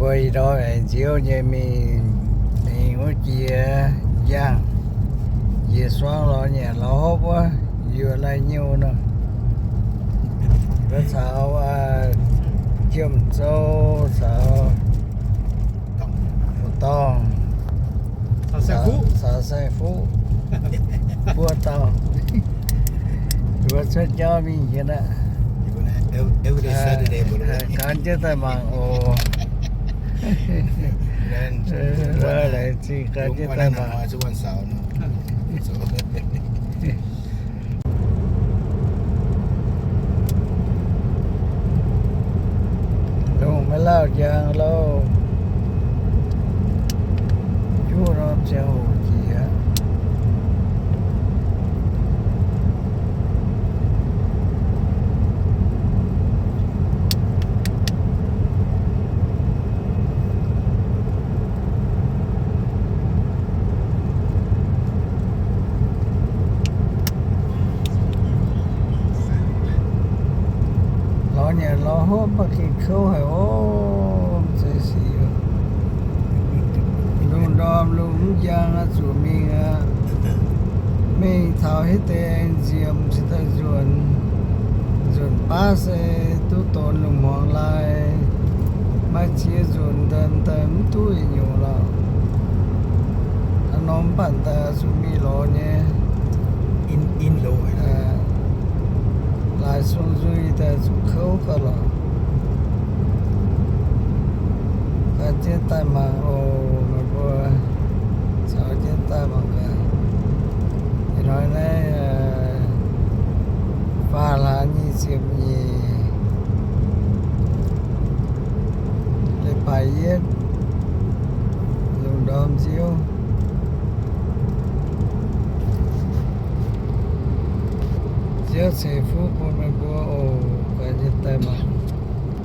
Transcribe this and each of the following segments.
Mbuo ih ndorm aengx nziouv nyei mingh ningx wuov jiex njang, jiex suangx lorz nyanc lorz hopv wuov, yuoqc lai nyouh nor. Mbuo caux Jiem Zou caux Dorngh, caux Saeng Fuqv, buo dauh, mbuo cuotv jauv mingh jienv aqv. Gan jienv daaih mangc oc. Laengz zingh gan jienv daaih mangc. Lungh maiv lauh njang loh. Juqv norm ziangh hoc jiex. Lorz nyanc lorz hopv mv baac gengh kouv haic oc. Mv zeiz sic. Lungh ndorm lungh mv njang aqv, zuqc mingh aqv. Mingh taux hitv deix nziemx cingx daaih nzuonx. Nzuonx baav se duqv donx lungh hmuangx lai. Maaih ziex nzunc daaih mv duqv yietc nyungc lorqc. Hnangv nor mv baac daaih zuqc mingh lorz nyei. Laaix sung nzuih daaih zuqc kouv gauh lorqc. Gan jienv daaih mangc oc, meih mbuo caux jienv daaih mangc gaax. Ih hnoi naaiv faah hlaang nyic ziepc nyeic, leiz-baaix yietv, lungh ndorm nziouv. Nziouv ceix fuqv bun meih mbuo oc, gan jienv daaih mangc.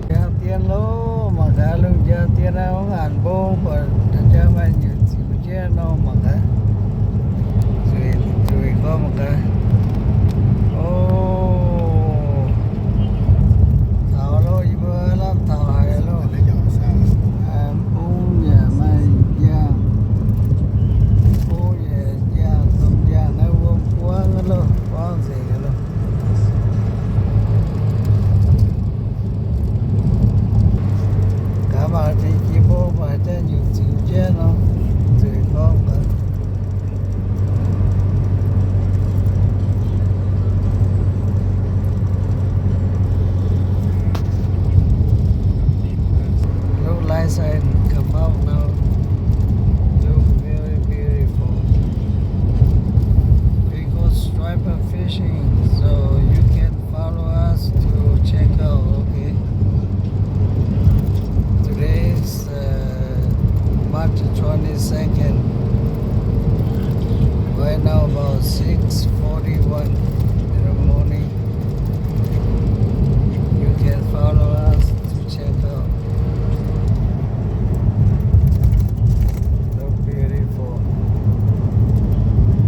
Njang dien loh, mangc gaax lungh njang dien naaiv, hnangv ngaanc mbong buatc jaa maaih nyutc ziux jienv nor, mangc gaax. Zueiz, zueiz gorngv mangc gaax. O, taux loh, yie mbuo lamh taux haic loh. Mbong yaac maaih njang, mbong yaac njang, domh njang naaiv wuom buangv loh, buangv nzengc loh. Gaax mangc tengx jiex mbong mangc jaa nyutc ziux jienv nor, zueiz gorngv gaax. Look like sun come out now. Look very beautiful. We go striper fishing, so you can follow us to check out, okay? Today is uh, March twenty-second. Right now about six forty-one in the morning. You can follow us to check out. So beautiful.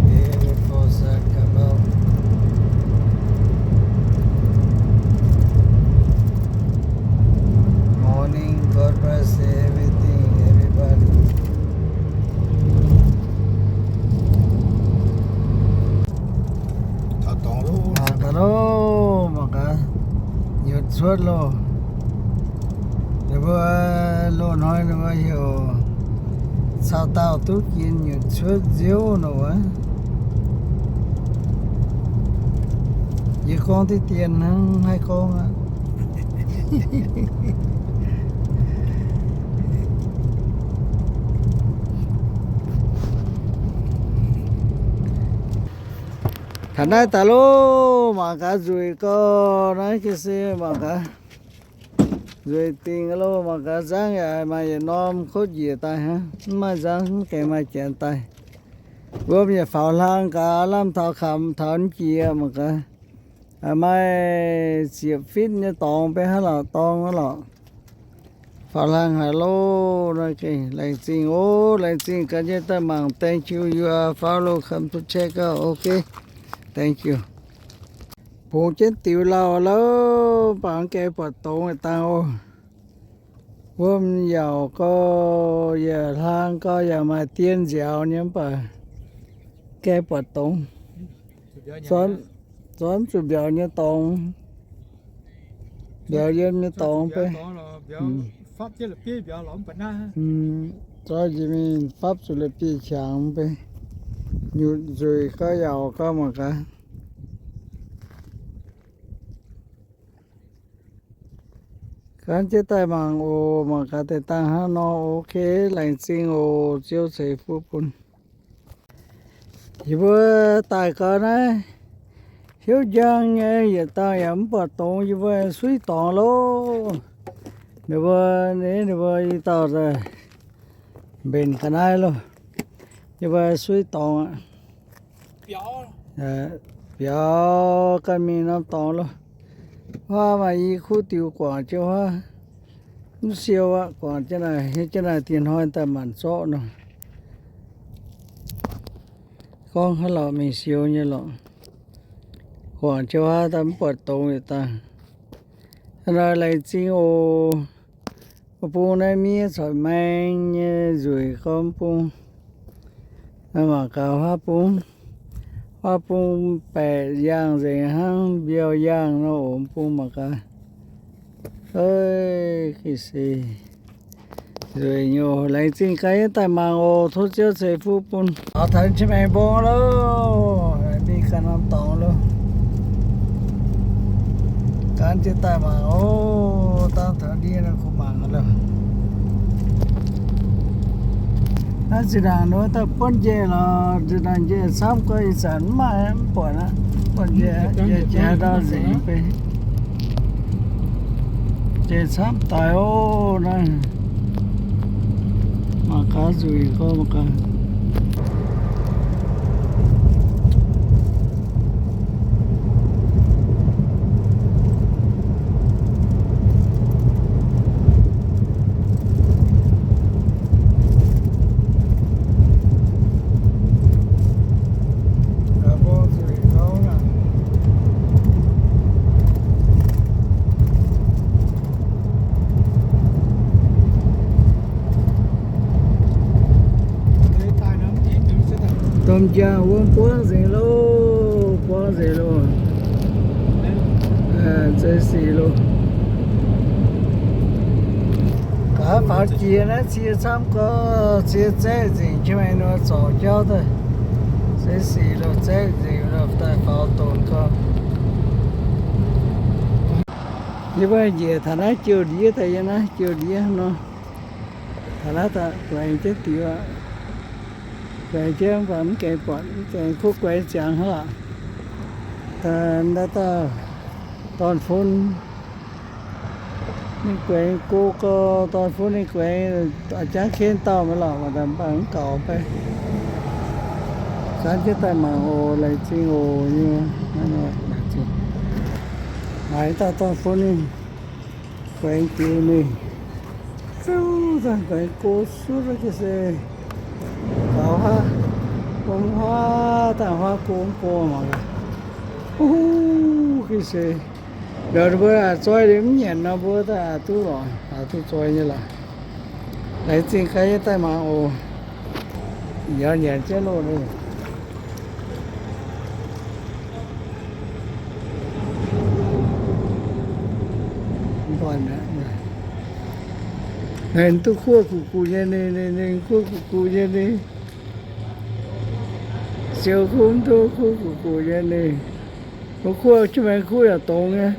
Beautiful sun come out. Morning, God bless everything, everybody. Mangc gaax loh, mangc gaax, nyutc cuotv loh. Ninh mbuo loz-hnoi ninh mbuo heuc cau dauh duqv ginx nyutc cuotv nziouv nor wuov. Yie gorngv diqv dien hnangv haih gorngv aqv. Taux naaiv daaih loh, mangc gaax nzueic gau, naaiv ga'sie mangc gaax. Nzueic dingc loh, mangc gaax nzangv yaac maaih yietc norm kotv njiec daaih hnangv, mv maaih nzangv mv gaengh maaih janx daaih. Wuom yaac faaux hlang gaax, lamh taux kamx taux jiex mangc gaax. Maaih ziepc fitv nyei dorngx beiv hnangv lorqc, dorngx hnangv lorqc. Faaux hlang haic loh, naaiv gengh laengz zingh oc, laengz zingh gan jienv daaih mangc. Thank you, you are follow, come to check out, okay? Thank you. Bungx jienv diux lauh loh, mv baac mv gaengh buatc dongz dangh oc. Wuom yaac gau, yaac hlang gau, yaac maaih dien nziaaux nyei, mv baac gaeng buatc dongz. Zorqv zuqc mbiauz nyei dorngx, mbiauz yiem nyei dorngx beiv. Zorqv njiec mingh fapv zuqc la'bieiv-qangx beiv, nyutc nzueic gau, yaac gau mangc gaax. Gan jienv daaih mangc oc. Mangc gaax deix dangh hnangv nor. Ok, laengz zingh oc. Ziouv ceix fuqv bun yie mbuo daaih gau naaiv, hiuv njang nyei yietc dangh yaac mv buatc dongz. Yie mbuo suiv dorngx loh. Ninh mbuo, ninh mbuo i dauh mbenc ga'naaiv loh. Yie mbuo suiv dorngx aqv. Biaux ganh mingh norm dorngx loh. Huaav maaih i kuv diuh guangc jienv huaav. Mv siou aqv, guangc jienv naaic, hiuv jienv naaic diex hnoi daaih maanc zorqv nor. Gorngv haaix lorqc mingh siou nyei lorqc. Guangc jienv huaav daaih mv buatc dongz yietc dangh. Hnangv naaic laengz zingh oc. Mbuo bung naaiv miev corc maeng nyei nzueic gormx bung. Mangc gaax huaav bung, huaav bung baeqc yaangh nzengc hnangv mbiauh yaangh nor, oc bung mangc gaax. Ga'naaiv se nzueic nyei oc. Laengz zingh gaax yie daaih mangc oc. Tov Ziouv ceix fuqv bun. Taux taux Qiex Maengx Mbong loh. Mingh ganh norm dorngx loh. Gan jienv daaih mangc oc. Dangh taux ndiev nor kuh mangc loh. Naaiv zinh ndaangc nor daaih buonv njiec lorqc. Zinh ndaangc njiec camv gau, ih zanc mv maaih, mv buatc aqv. Buonv njiec, njiec jiex ndau nzengc beiv. Njiec camv daic oc naaiv. Mangc gaax nzueic gau mangc gaax. Domh jangx wuom buangv nzengc loh, buangv nzengc loh. Zeiz sic loh. Gaax faaux jiex naaiv cie camv gau, cie zaeqv nzengc, qiex maengx nor zorc jauv daaih. Zeiz sic loh, zaeqv nzengc loh, daaih faaux donx gau. Yie mbuo njiec taux naaiv jouh ndiev daaih, yie naaiv jouh ndiev nor. Taux naaiv daaih guaengx jienv diuh aqv. Guaengx jienv mv baac mv gaengh buatc, mv gaengh kuv guaengx ziangx hnangv aqv. Daaih naaiv dauh dorn-fun ninh guaengx go gau, dorn-fun ninh guaengx jangv ken dauh maiv lorqc, mv baac mv gaux fai. Zanv jienv daaih mangc oc, laengz zingh oc. Maaih dauh dorn-fun ninh guaengx diux mingh. Fiuv daaih guaengx go suv ga'sie. Gaux haav, gong huaav daaih huaav go go mangc gaax. Ga'sie. Mbiauz ninh mbuo aqc zoi liuz mv nyanc nor, mbuo daaih aqc duqv lorqc, aqc duqv zoi nyei lorqc. Laengz zingh gaax yie daaih mangc oc. Yaac nyanc jienv loh. Ninh duqv kuv guqc guqc nyei, ninh, ninh, ninh kuv guqc guqc nyei, ninh. Siou kuv mv duqv kuv guqc guqc nyei, ninh. Mbuo kuv jienv maengx kuv yaac dongz nyei.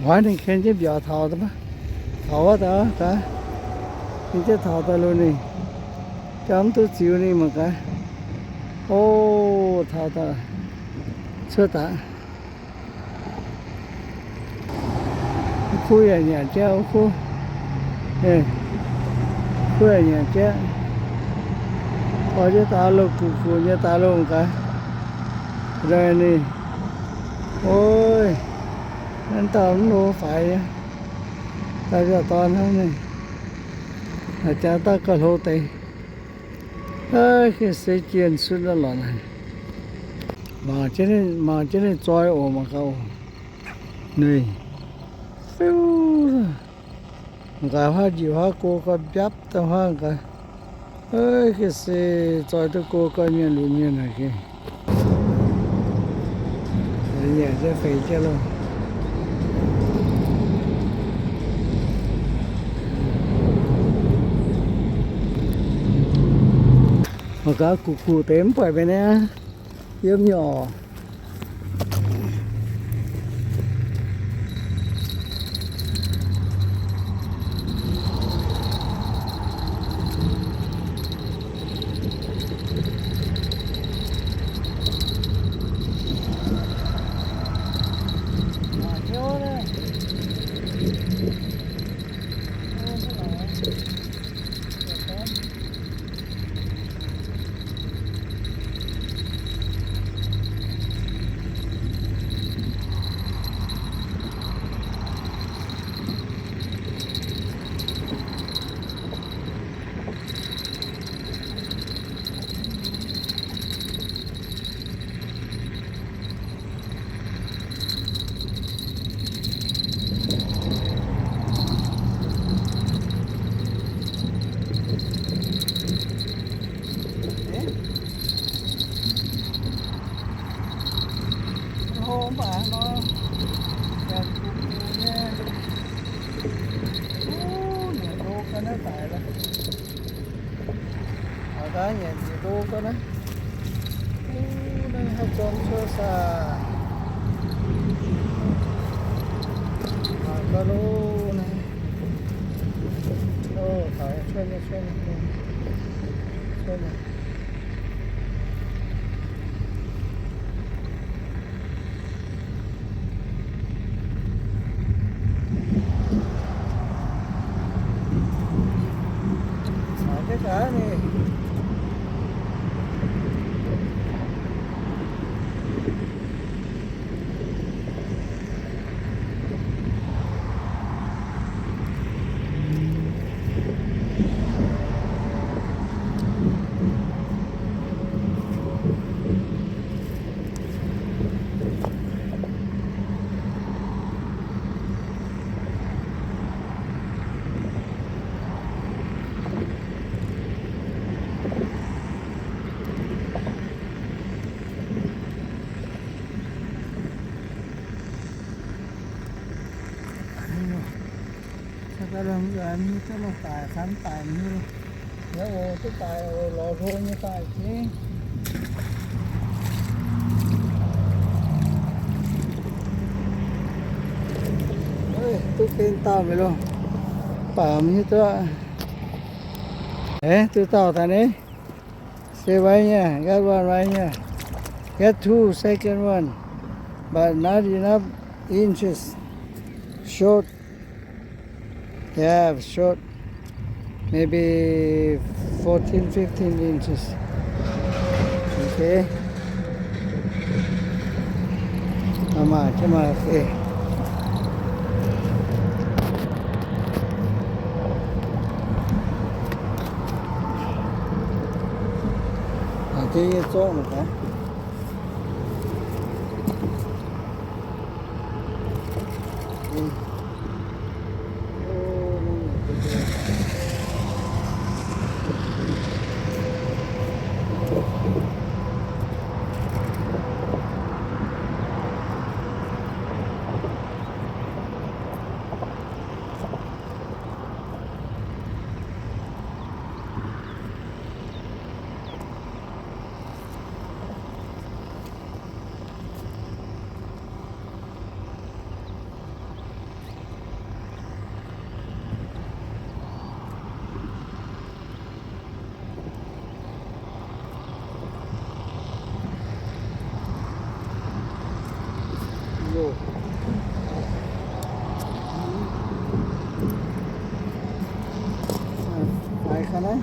Muaiz ninh ken jienv mbiauz taux, taux wuov daaih gaax, ken jienv taux daaih lungh ninh, jangv mv duqv ziux ninh mangc gaax. O, taux daaih, cuotv daaih. Kuv yaac nyanc jienv, kuv, kuv yaac nyanc jienv. Oix jienv daaih lungh guqc guqc nyei daaih lungh gaax. Ninh, oi, naaiv dauh mv lo faix nyei. Dauh mbiauz dorn hnangv ninh. Jangx daaih gauh hlo deix. Ga'sie jienh cunv lorqc naaic. Mangc jienv ninh zoi oc, mangc gaax oc. Nui, fiuv, nqa'haav njiec huaav go gau mbiapv daaih huaav gaax. Ov, ga'se zoi duqv go gau mienh lunx mienh naaic gengh nyanc jienv feix jienv loh. Mangc gaax guqc guqc deix mv buatc mingh niaa, yiem nyei oc. Hlo mv baac nor, ganh kuh kuh nyei. Uv, nyanc ndo ga'naaiv daic lorqc. Mangc gaax nyanc njiec ndo ga'naaiv. Uv, naaiv haih zorng cuotv saah? Mangc gaax loh naaiv. Ov, taux cuotv nyei, cuotv nyei, cuotv nyei. Duqv ben dauh mi'aqv loh. Baac mv hiuv duqv. Eh, duqv dauh daaih ni. Stay right here. Got one right here. Got two, second one. But not enough inches. Short. Yeah, short. Maybe fourteen, fifteen inches. Okay. Come on, come on, okay. Aa, deix nyei zorqv mangc gaax. Faix ga'naaiv.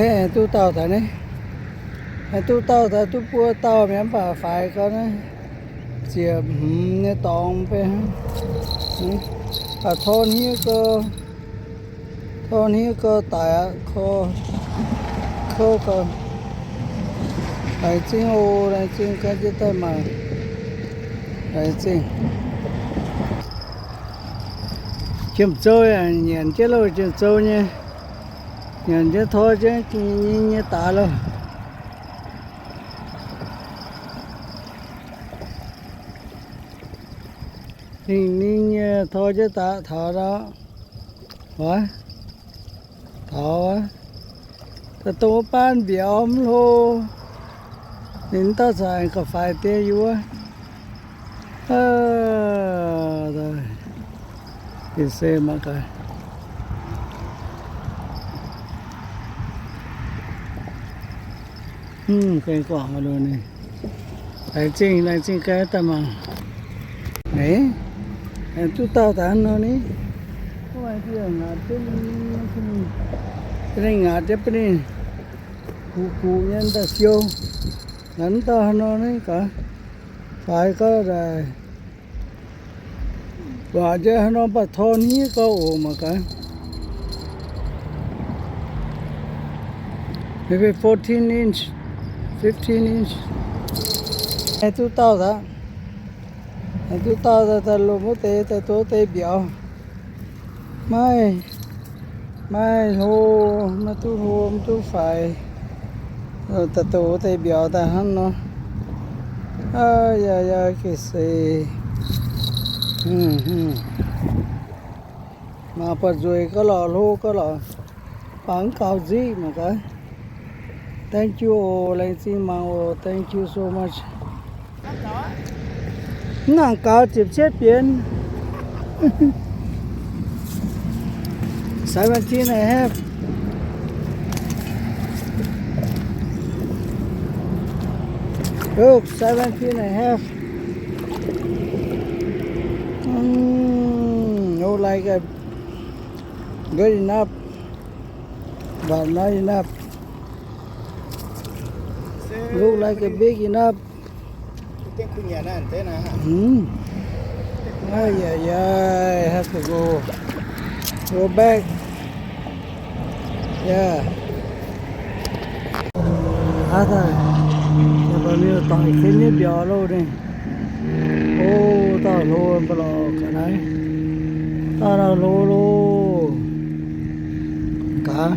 Aengx duqv dauh daaih naaiv, aengx duqv dauh daaih duqv buo dauh mi'aqv, mv baac faix gau naaiv, ziepc hmz nyei dorngx beiv hnangv. Baac tor hniev gau, tor hniev gau daic aqv, kouv gau. Laengz zingh oc, laengz zingh ganh jienv daaih mangc. Laengz zingh. Jiem-zou yaac nyanc jienv loh, jiem-zou nyei. Nyanc jienv tor jienv ninh nyei daaix loh. Ninh, ninh nyei tor jienv daaih taux ndau. Wuov, taux wuov, daaih dongh wuov baan mbiauz mv hlo. Ninh dauh zaqc gauh faix deix yie wuov. Aa, se mangc gaax. Hm, gaengh guangc loh ninh. Laengz zingh, laengz zingh gaax daaih mangc. Eix, aengx duqv dauh daaih hnangv nor ni. Ngaatc jienv bun ninh, bun ninh ngaatc jienv bun ninh, gux gux nyei daaih siou. Naaiv dauh hnangv nor ni gaax, faix gau daaih. Waac jienv hnangv nor mv baac tor hniev gau oc mangc gaax. Maybe fourteen inch, fifteen inch. Aengx duqv dauh daaih, aengx duqv dauh daaih, daaih lomh wuov deix, daaih duqv deix mbiauz. Maiv, maiv hlo, maiv duqv hlo, maiv duqv faix. Daaih duqv deix mbiauz daaih hnangv nor. Aa, yaac, yaac gengh seix. Mangc buatc nzueic gau lorqc, hlo gau lorqc. Mangc mv gaux nziqv mangc gaax. Thank you oc, laengz zingh mangc oc. Thank you so much. Mv nangc gaux ziepc cietv bienx. Seventeen and a half. Look, seventeen and a half. Mm, look like a good enough, but not enough. Look like a big enough. Hmm. Ay, ay, ay, have to go. Go back. Yeah. Aav daaih, yaac baac mingh doic ken nyei mbiauz loh ninh. O, dauh hlo mv baac lorqc ga'naaiv. Dauh naaiv hlo loh. Gaax.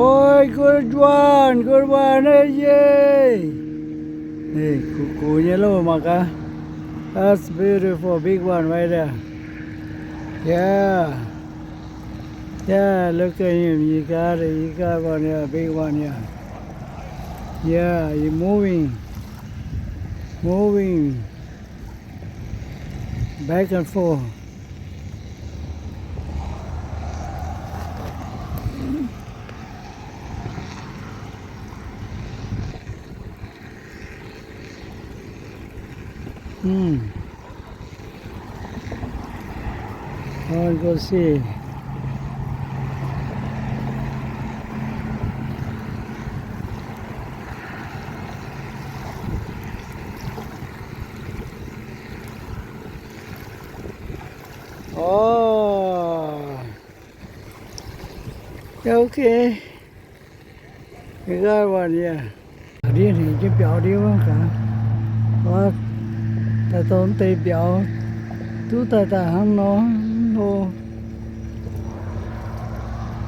Oi, good one, good one, eh, yay. Ninh gux gux nyei loh mangc gaax. That's beautiful, big one right there. Yeah. Yeah, look at him. You got it. You got one. Yeah, big one. Yeah. Yeah, he moving. Moving. Back and forth. Hmm. I want to go see. Oh. Yeah, okay. Ih gaav wuonh yie, ndiev hnyangx jienv biaux ndiev wuov gaax. Wuov, daaih dongh deix mbiauz, duqv daaih daaih hnangv nor hlo.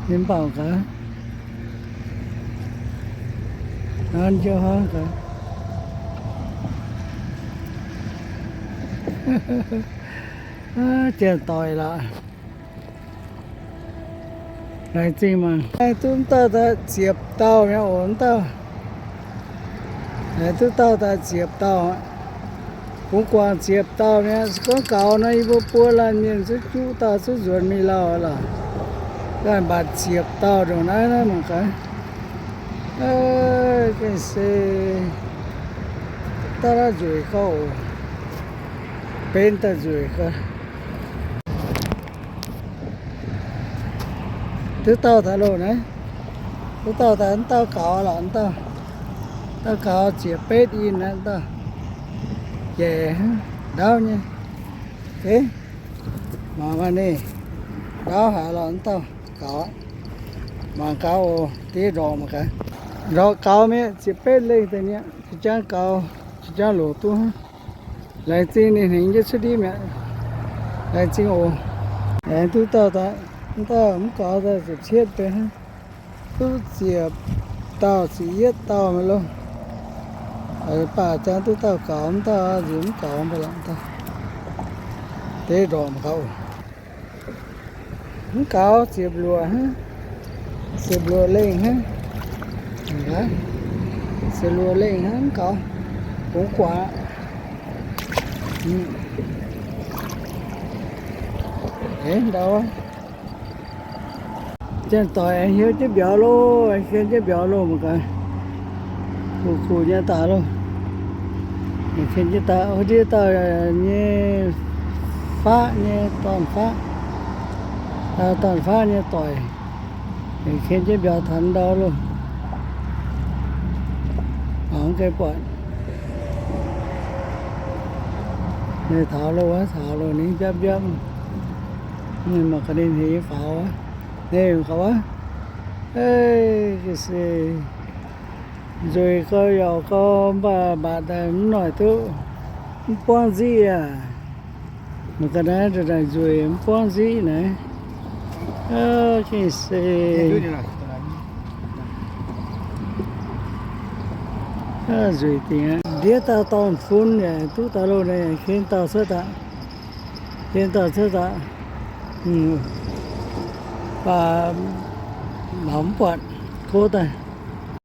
Ninh mv baac gaax, hnangv jienv hnangv gaax. Janx-doic lorqc. Laengz zingh mangc. Aengx duqv dauh daaih ziepc dauh mi'aqv oc, mv dauh. Aengx duqv dauh daaih ziepc dauh aqv. Bungx guangc ziepc dauh mi'aqv. Se gorngv gaux nor, yie mbuo buo laanh mienh zungv juqv dauh zungv nzuonx mingh lauh lorqc. Ganh mbatc ziepc dauh ndongc naaiv naaiv mangc gaax. Gengh se daaih nzueic gau oc. Benx daaih nzueic gau. Duqv dauh daaih loh naaiv. Duqv dauh daaih, mv dauh gaux lorqc, mv dauh, dauh gaux ziec betv in aqv, mv dauh jaic hnangv, ndaauv nyei. Eix, mangc maah ninh, ndaauv haaix lorqc, mv dauh gaux aqv. Mangc gaax oc, diev ndorqc mangc gaax. Ndorqc gaux mi'aqv, ziec betv lengh deix mi'aqv, jiex jangv gaux, jiex jangv loc duqv hnangv. Laengz zingh ninh hnengx jienv cuotv ndiev mi'aqv. Laengz zingh oc. Aengx duqv dauh daaih, mv dauh mv gaux daaih ziepc cietv deix hnangv. Duqv ziepc dauh ziepc yietv dauh mi'aqv loh. Baac jangv duqv dauh gaux, mv dauh nziex mv gaux mv baac lorqc, diev ndorqc mangc gaax oc. Mv gaux, ziepc luoqc hnangv. Ziepc luoqc lengh hnangv. Ziepc luoqc lengh hnangv, mv gaux. Bungx guangc aqv. Eix, ndau, janx-doic hiuv jienv mbiauz loh, ken jienv mbiauz loh mangc gaax. Kuv kuv nyei daaih loh. Ken jienv daaih, ndiev dauh nyei faqv nyei dorn-faqv, dorn-faqv nyei doic. Ken jienv mbiauz taux ndau loh. Mangc gaax buatc. Ninh taux loh wuov, taux loh ninh mbiapv mbiapv. Mangc gaax ninh heix nyei faaux wuov. Ninh gaux wuov. Ei, ga'sie, nzueic gau, yauc gau, mv baac mbatc daaih mv noic duqv, mv buangv nziqv aqv. Mangc gaax naaiv, ndongc naaic nzueic mv buangv nziqv naaiv. Ga'sie, nzueic dingc aqv. Ndiev dauh dorn-fun yaac duqv daaih loh, ninh ken dauh cuotv daaih. Ken dauh cuotv daaih. Baac maux mv buatc, kov daaih.